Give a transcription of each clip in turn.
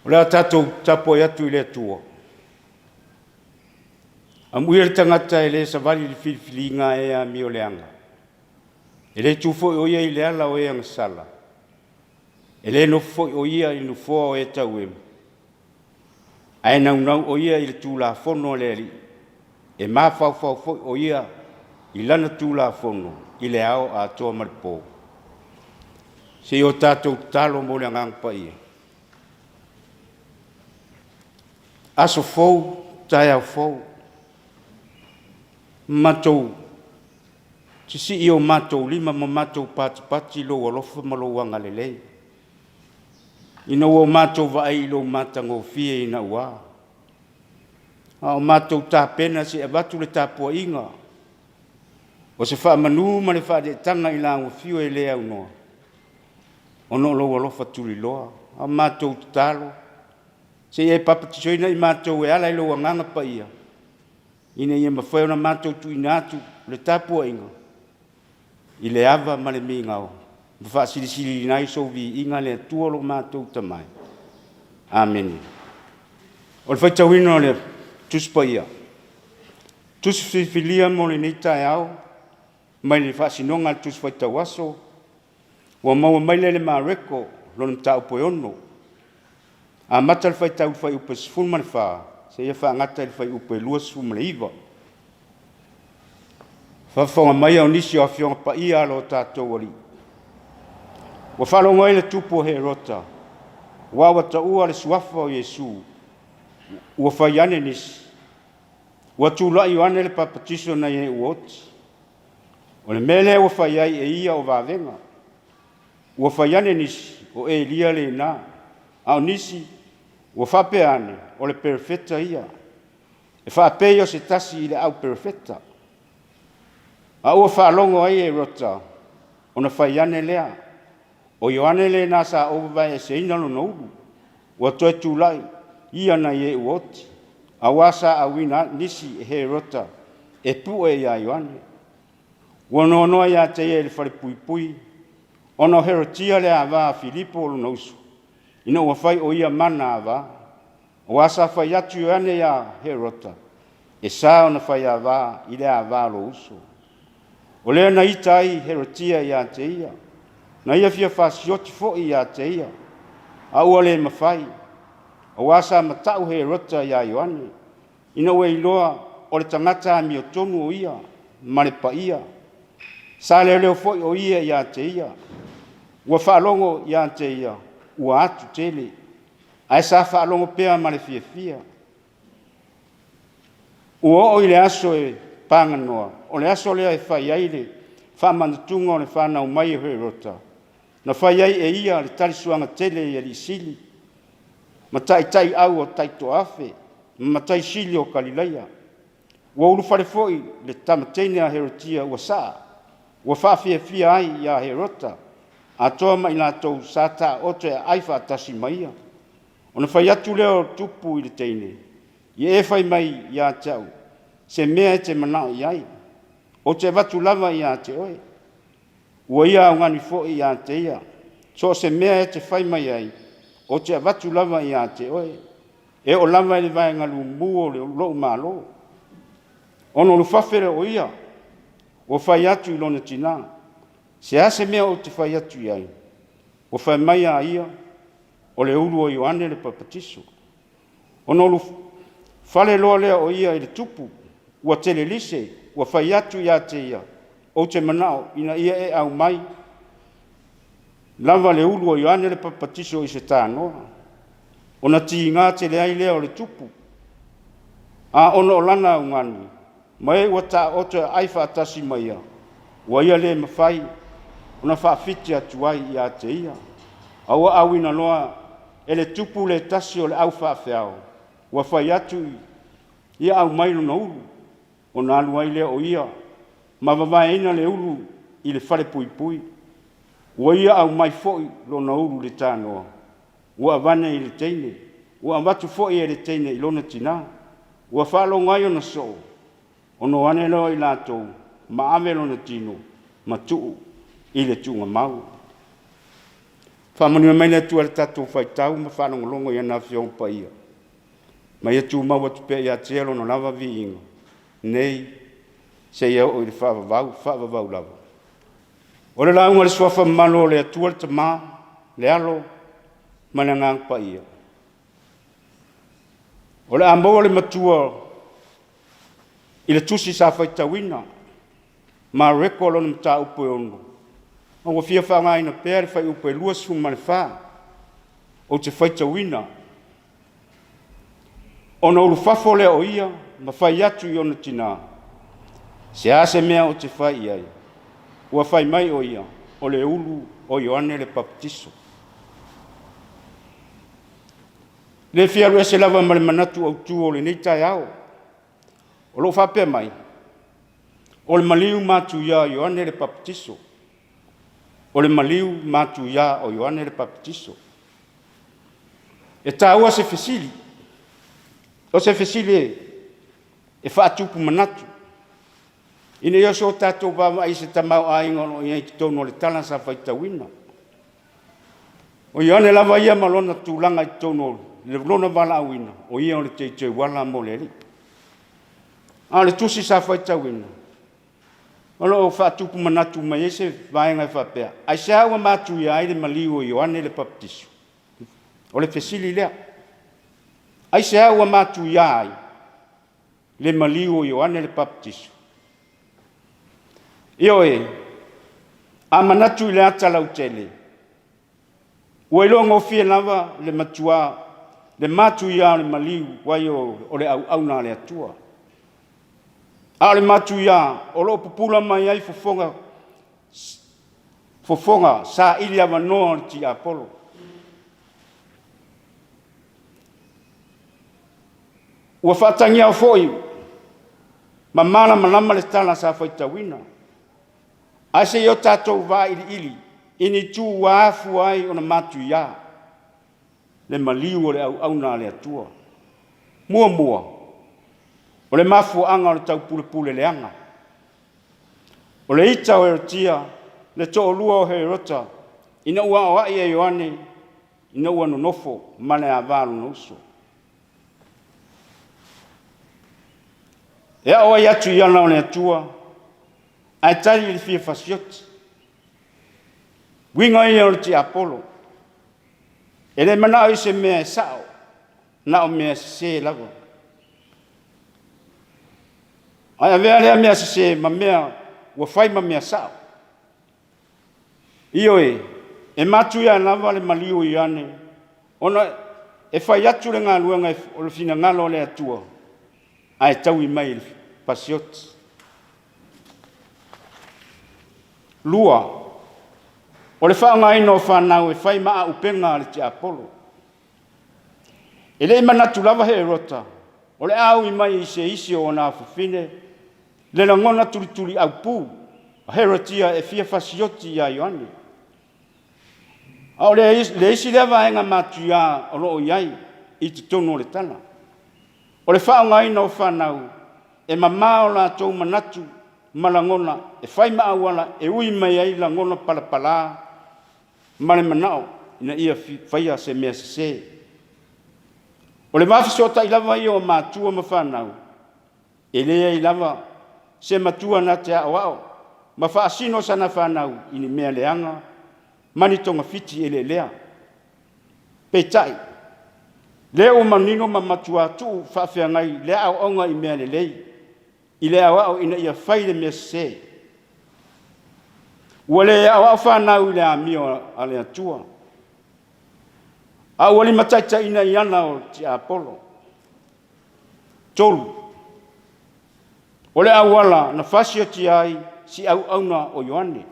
O le a tatou tapuai atu i le Atua. Amuia le tagata e le savali i le filifiliga e amioleaga. E le tu foi o ia i le ala o e agasala. E le nofo foi o ia i le nofoa o e tauemu. Ae naunau o ia i le Tulafono a le Alii, e mafaufau foi o ia i lana Tulafono i le ao atoa ma le po. Se i o tatou tatalo mo le Agaga Paia. Aso fou, taeao fou, matou sisii o matou lima ma matou patipati i lou alofa ma lou agalelei. Ina ua matou vaai i lou matagofie ina ua a o matou tapena se i avatu le tapuaiga o se faamanu ma le faadeetaga i lau afio e le aunoa, ona o lou alofa tuliloa. A o matou tatalo, se i e papatisoina i matou e ala i lou Agaga Paia, ina ia mafai ona matou tuuina atu le tapuaiga i le ava ma le migao, ma faasilisiliina ai sou viiga le Atua lo matou Tama. Amene. O le faitauina o le Tusi Paia, Tusi filifilia mo lenei taeao mai le faasinoga a le Tusi Faitau Aso, ua maua mai lea i le Mareko, lona mataupu e 6. Amata le faitau i le fuaiupu e 14 seia faagata i le fuaiupu e 29. Faafofoga mai o nisi o Afioga Paia a lo tatou Alii. Ua faalogo ai le tupu o Herota, aua ua taua le suafa o Iesu, ua fai ane nisi, ua tulai Ioane le Papatiso nai e ua oti. O le mea lea ua fai ai e ia o vavega. Ua fai ane nisi, o Elia lena, a o nisi, ua faapea ane, o le perofeta ia, e faapei o se tasi i le au perofeta. A ua faalogo ai Herota, ona fai ane lea, o Ioane lena sa ou vavaeeseina lona ulu, ua toe tulai ia nai e ua oti, auā sa auina nisi e Herota e pue iā Ioane. Ua noanoa ia te ia i le falepuipui, ona o Herotia le ava a Filipo lona uso, ina ua fai o ia mana ava. Aua sa fai atu Ioane iā Herota, e sa ona fai ava i le ava o lou uso. O lea na ita ai Herotia ia te ia, na ia fia fasioti foi ia te ia, a ua le mafai, aua sa matau Herota iā Ioane, ina ua iloa o le tagata amiotonu o ia ma le paia. Sa leoleo foi o ia ia te ia, ua faalogo ia te ia ua atu tele, ae sa faalogo pea ma le fiafia. Ua oo i le aso e paganoa, o le aso lea e fai ai le faamanatuga o le fanau mai o Herota, na fai ai e ia le talisuaga tele i alii sili, ma taitaiau o taitoafe, ma matai sili o Kalilaia. Ua ulufale foi le tama teine a Herotia ua saa, ua faafiafia ai iā Herota, atoa ma i latou sa taoto e aai faatasi ma ia. Ona fai atu lea o tupu i le teine, Ia e fai mai ia te au se mea e te manao i ai, ou te avatu lava ia te oe. Ua ia augani foi ia te ia, so o se mea e te fai mai ai, ou te avatu lava ia te oe, e oo lava i le vaega lumu o lou malo. Ona ulufafe lea o ia, ua fai atu i lona tina, Se a se mea ou te fai atu i ai? Ua fai mai a ia, O le ulu o Ioane le Papatiso. Ona ulufale loa lea o ia i le tupu, ua tele lise, ua fai atu ia te ia, Ou te manao ina ia e aumai lava le ulu o Ioane le Papatiso i se tanoa. Ona tiga tele ai lea o le tupu, a ona o lana augani, ma e ua taoto e aai faatasi ma ia, ua ia le mafai ona faafiti atu ai ia te ia. A ua auina loa e le tupu le tasi o le au faafeao, ua fai atu ia aumai lona ulu, ona alu ai lea o ia ma vavaeina le ulu i le falepuipui. Ua ia aumai foi lona ulu i le tanoa, ua avane i le teine, ua avatu foi e le teine i lona tinā. Ua faalogo ai ona soo, ona o ane lea o i latou ma ave lona tino ma tuu i le tuugamau. Faamanuia mai le Atua i le tatou faitau ma faalogologo i ana Afioga Paia, ma ia tumau atu pea ia te Ia Lona lava viiga, nei seia oo i le faavavau, faavavau lava. O le lauga a le Suafa mamalu o le Atua le Tama, le Alo ma le Agaga Paia. O le a maua le matua i le tusi sa faitauina Mareko lona mataupu e 6, ma ua fia faaaogaina pea le fuaiupu e 24, ou te faitauina, Ona ulufafo lea o ia ma fai atu i ona tina, Se a se mea ou te fai i ai? Ua fai mai o ia, O le ulu o Ioane le Papatiso. Le fia alu ese lava ma le manatu autu o lenei taeao, o lo o faapea mai, o le maliu matuia o Ioane le Papatiso. O le maliu matuia o Ioane le Papatiso. E taua se fesili, o se fesili e faatupu manatu, ina ia so tatou vaavaai i se tamaoaiga o lo o i ai i totonu o le tala sa faitauina. O Ioane lava ia ma lona tulaga i totonu o lona valaauina, o ia o le teuteuala mo le Alii. A o le tusi sa faitauina, o lo o faatupu manatu mai ai se vaega e faapea, aisea ua matuia ai le maliu o Ioane le Papatiso? O le fesili lea. Aisea ua matuia ai le maliu o Ioane le Papatiso? Ioe, a manatu i le ata lautele, ua iloa gofie lava le matua, le matuia o le maliu ai o le auauna a le Atua. A o le matuia o lo o pupula mai ai fofoga, fofoga saili avanoa o le tiapolo. Ua faatagiao foi ma malamalama le tala sa faitauina. Ae se i o tatou vailiili i ni itu ua afua ai ona matuia le maliu o le auauna a le Atua. Muamua, o le mafuaaga o le taupulepule leaga. O le ita o Herotia, le toalua o Herota, ina ua aoai e Ioane ina ua nonofo ma le ava a lona uso. E ao ai atu i ala o le Atua, ae tali i le fia fasioti. Uiga ia o le tiapolo, e le manao i se mea e sao, na o mea sese lava. Ae avea lea mea sese ma mea ua fai ma mea sao. Ioe, e matuia lava le maliu o Ioane, ona e fai atu le galuega o le finagalo o le Atua, ae taui mai i le fasioti. 2, o le faaaogaina o fanau e fai ma auupega a le tiapolo. E le i manatu lava Herota o le a ui mai i se isi o ona afafine le lagona tulituliaupu a Herotia e fia fasioti ia Ioane. A o le isi lea vaega matuia o lo o i ai i totonu o le tala, o le faaaogaina o fanau e mamao o latou manatu ma lagona e fai ma auala e ui mai ai lagona palapala ma le manao ina ia faia se mea sese. O le va fesootai lava ia o matua ma fanau, e leai lava se matua na te aoao ma faasino sana fanau i ni mea leaga ma ni togafiti eleelea. Peitai, lea ua manino ma matua tuu faafeagai le aoaoga i mea lelei, i le aoao ina ia fai le mea sese. Ua le aoao fanau i le amio a le Atua, a ua limataitaiina i ala o le tiapolo. 3. O le auala na fasiotia ai si auauna o Ioane.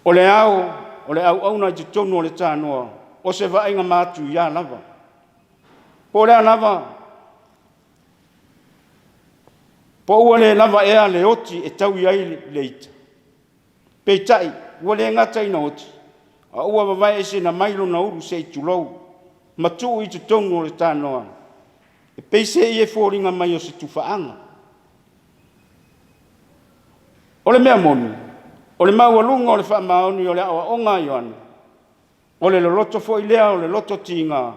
O le ao o le auauna i totonu o le tanoa o se vaaiga matuia lava. Po o le a lava, po ua le lava ea le oti e taui ai le ita, peitai, ua le gata ina oti, a ua vavaeeseina mai lona ulu se i tulou, ma tuu i totonu o le tanoa, e peiseai e foliga mai o se tufaaga. O le mea moni, o le maualuga o le faamaoni o le aoaoga a Ioane, o le loloto foi lea o le loto tiga,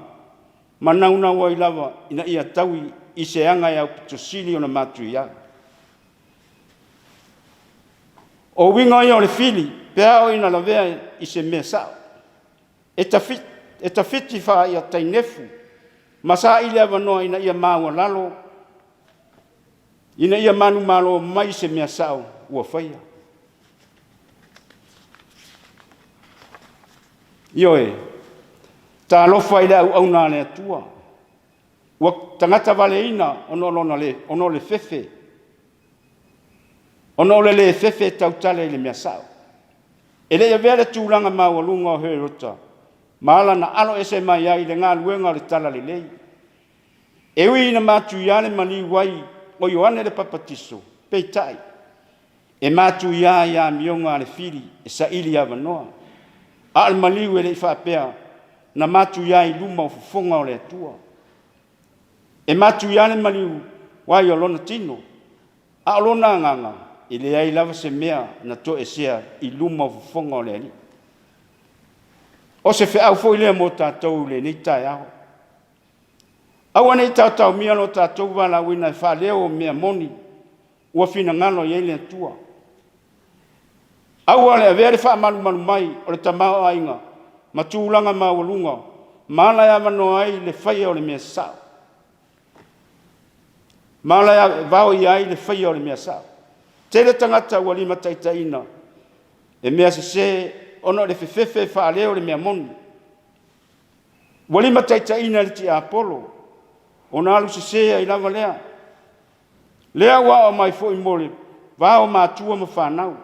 ma naunau ai lava ina ia taui i se aga e aupito sili ona matuia. O uiga ia o le fili pe a oo ina lavea i se mea sao, e tafiti faatainefu ma saili avanoa ina ia maualalo, ina ia manumalo mai se mea sao ua faia. Ioe, talofa i le auauna a le Atua, ua tagata valeina ona o le fefe, ona o le le fefe e tautala i le mea sao. E le i avea le tulaga maualuga o Herota ma ala na aloese mai ai i le galuega o le talalelei. E ui ina matuia le maliu ai o Ioane le Papatiso, peitai, e matuia i amioga a le fili e saili avanoa, a o le maliu e le i faapea na matuia i luma o fofoga o le Atua. E matuia le maliu ai o lona tino, a o lona agaga, e leai lava se mea na toesea i luma o fofoga o le Alii. O se feau foi lea mo tatou i lenei taeao. Aua ne i taotaomia lo tatou valaauina e faaleo o mea moni ua finagalo i ai le Atua. Aua le avea le faamalumalu mai o le tamaoaiga ma tulaga maualuga ma ala e avanoa ai le faia o le mea sao, ma ala e vaoia ai le faia o le mea sao. Tele tagata ua limataitaiina e mea sese ona o le fefefe e faaleo le mea moni. Ua limataitaiina e le tiapolo, ona alu sese ai lava lea. Lea ua aoao mai foi mo le va o matua ma fanau,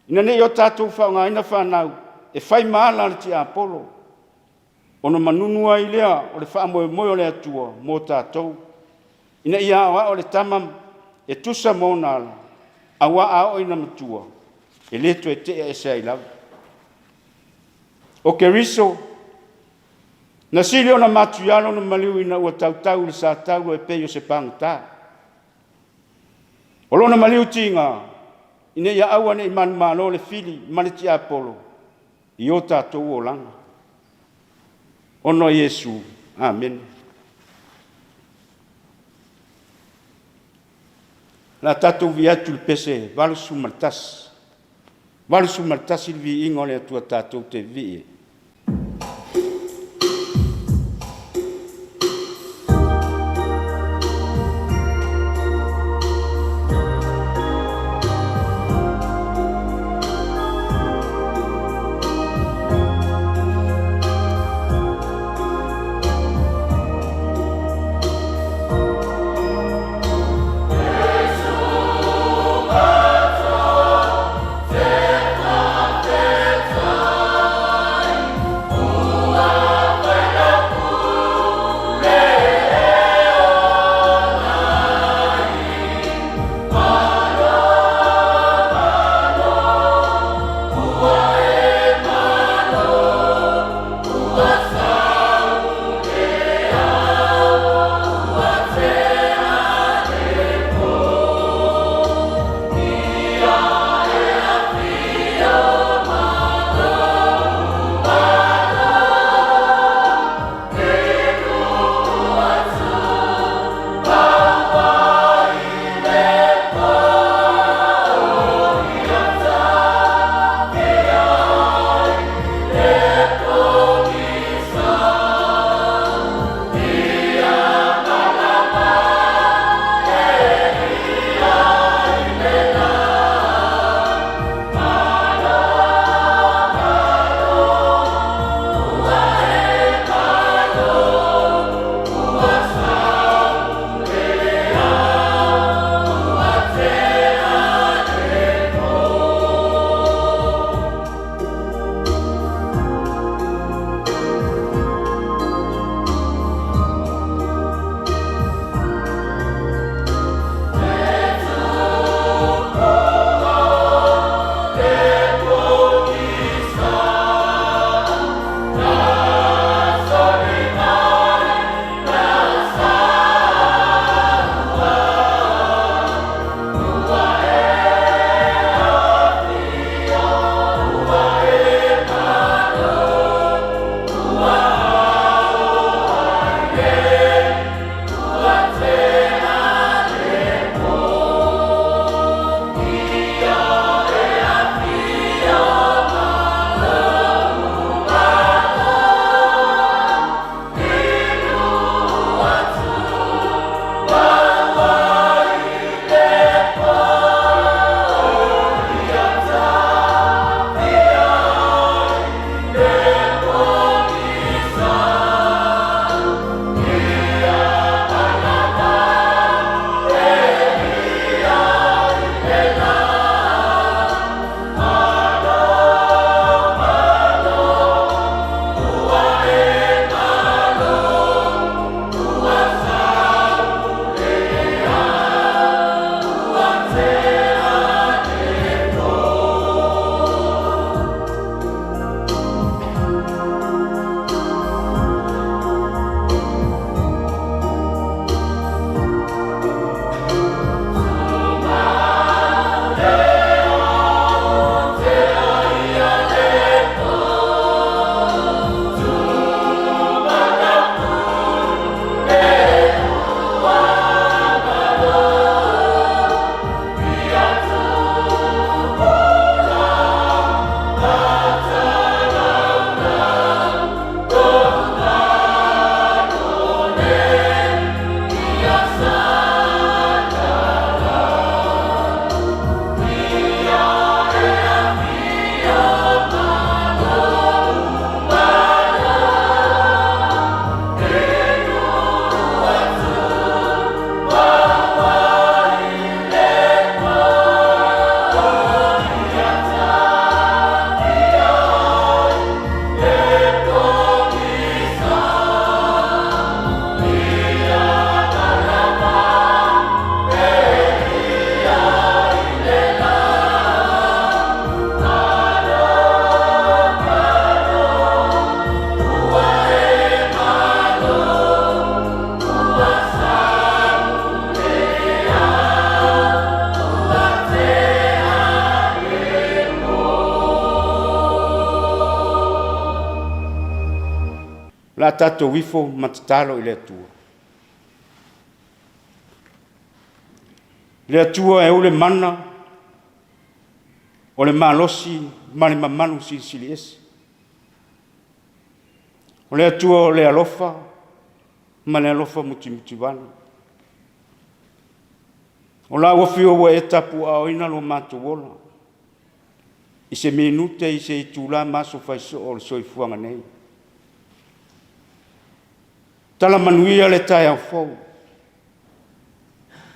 ina ne i o tatou faaaogaina fanau e fai ma ala o le tiapolo, ona manunu ai lea o le faamoemoe o le Atua mo tatou, ina ia aoao le tama e tusa ma ona ala, aua a oo ina matua, e le toe te'a ese ai lava. O Keriso, na sili ona matuia lona maliu ina ua tautau i le sataua e pei o se pagota. O lona maliu tiga, ina ia aua ne i manumalo le fili ma le tiapolo i o tatou olaga. Ona o Iesu. Amene. O le a tatou vivii atu i le pese 81. 81 le viiga o le Atua tatou te vivii ai. O le a tatou ifo ma tatalo i le Atua. Le Atua e ou le mana o le malosi ma le mamalu silisili ese. O le Atua o le alofa ma le alofa mutimutivale. O lau afio ua e tapuaaoina lo matou ola i se minute i se itula ma aso faisoo o le soifuaga nei. Tala manuia le taeao fou.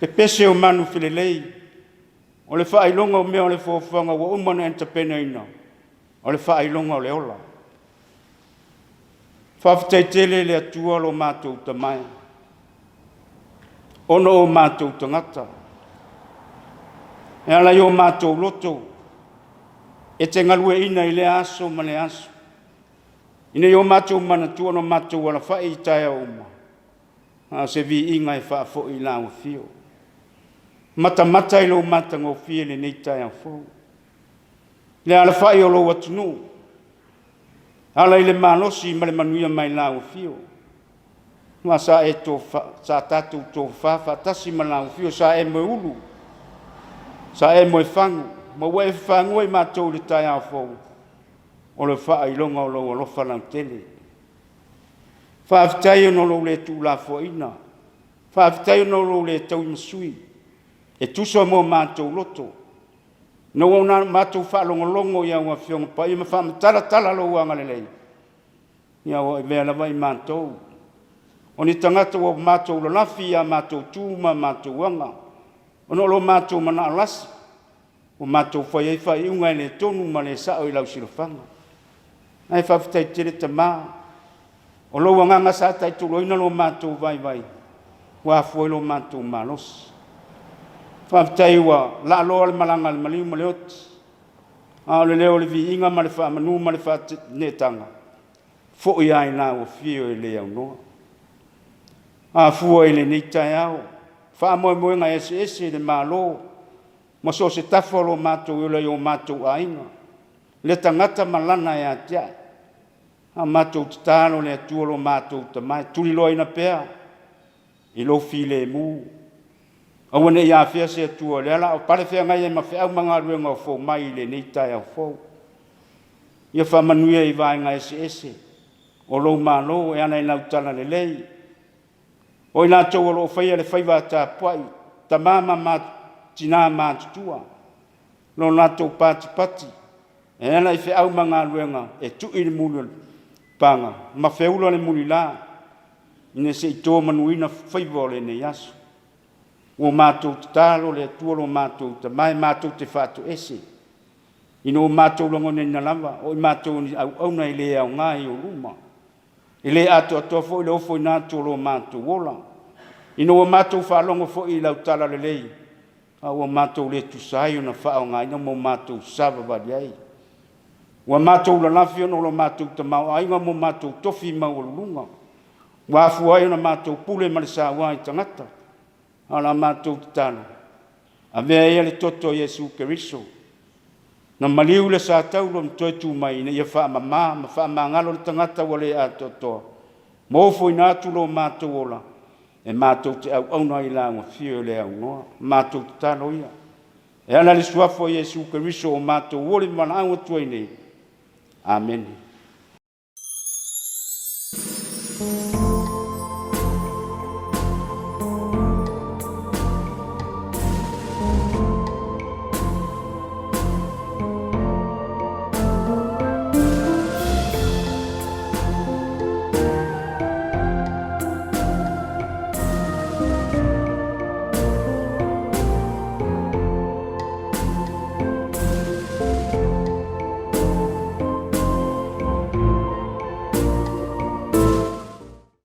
Pepese o manu felelei, o le faailoga o mea o le foafoaga ua uma ona e tapenaina, o le faailoga o le ola. Faafetai tele le Atua lo matou Tama e, ona o matou tagata, e ala i o matou loto, e te galueaiina i lea aso ma lea aso, ina ia o matou manatua ona matou alafai i taeao uma, a o se viiga e faafoi i lau afio. Matamata i lou matagofie i lenei taeao fou. Le alafai o lou atunuu, ala i le malosi ma le manuia mai lau afio. Aua sa e tofa, sa tatou tofafa faatasi ma lau afio, sa e moeulu, sa e moefagu, ma ua e fafagu i matou i le taeao fou, o le faailoga o lou alofa lautele. Faafetai ona o lou le tuulafoaiina, faafetai ona o lou le tauimasui, e tusa mo matou loto, ina ua matou faalogologo i au Afioga Paia ma faamatalatala lou agalelei, ia ua avea lava i matou, o ni tagata ua matou lalafi i a matou tu ma a matou aga, ona o lo matou manao lasi, ua matou fai ai faaiuga e le tonu ma le sao i lau silafaga. Ae faafetai tele Tama, o lou agaga sa taitoloina lo matou vaivai, ua afua ai lo matou malosi. Faafetai ua laaloa le malaga a le maliu ma le oti, a o le leo o le viiga ma le faamanu ma le faaneetaga, foi lava i lau afio e le aunoa. Afua i lenei taeao, faamoemoega eseese i le Malo ma so o se tafa o lo matou ola i o matou aiga, le tagata ma lana e atiae. A matou tatalo le Atua lo matou Tama e tuliloaina pea i lou filemu. Aua ne i afea se Atua, lea la o pale feagai ai ma feau ma galuega o fou mai i lenei taeao fou. Ia faamanuia i vaega eseese o lou Malo e ala i lau talalelei. O i latou o lo o faia le faiva a tapuai, tama ma tina matutua, lo latou patipati e ala i feau ma galuega e tui le muli o le paga ma feula le mulila, ina se i to manuina faiva o lenei aso. Ua matou tatalo le Atua lo matou Tama e matou te faatoese, ina ua matou lagonaina lava o i matou o ni auauna e le aoga i ou luma. E le atoatoa foi le ofoina atu o lo matou ola, ina ua matou faalogo foi i lau talalelei, a ua matou le tusa ai ona faaaogaina mo matou savavali ai. Ua matou lalafi ona o lo matou tamaoaiga mo matou tofi maualuluga, ua afua ai ona matou pule ma le saua i tagata. A o la matou tatalo, avea ia le toto o Iesu Keriso, na maliu le sa tauro ma toe tu mai ina ia faamama ma faamagalo le tagata ua le atoatoa, ma ofoina atu lo matou ola, e matou te auauna ai i lau afio e le aunoa. Matou tatalo ia, e ala i le suafa o Iesu Keriso o matou oli ma valaau atu ai nei. Amene.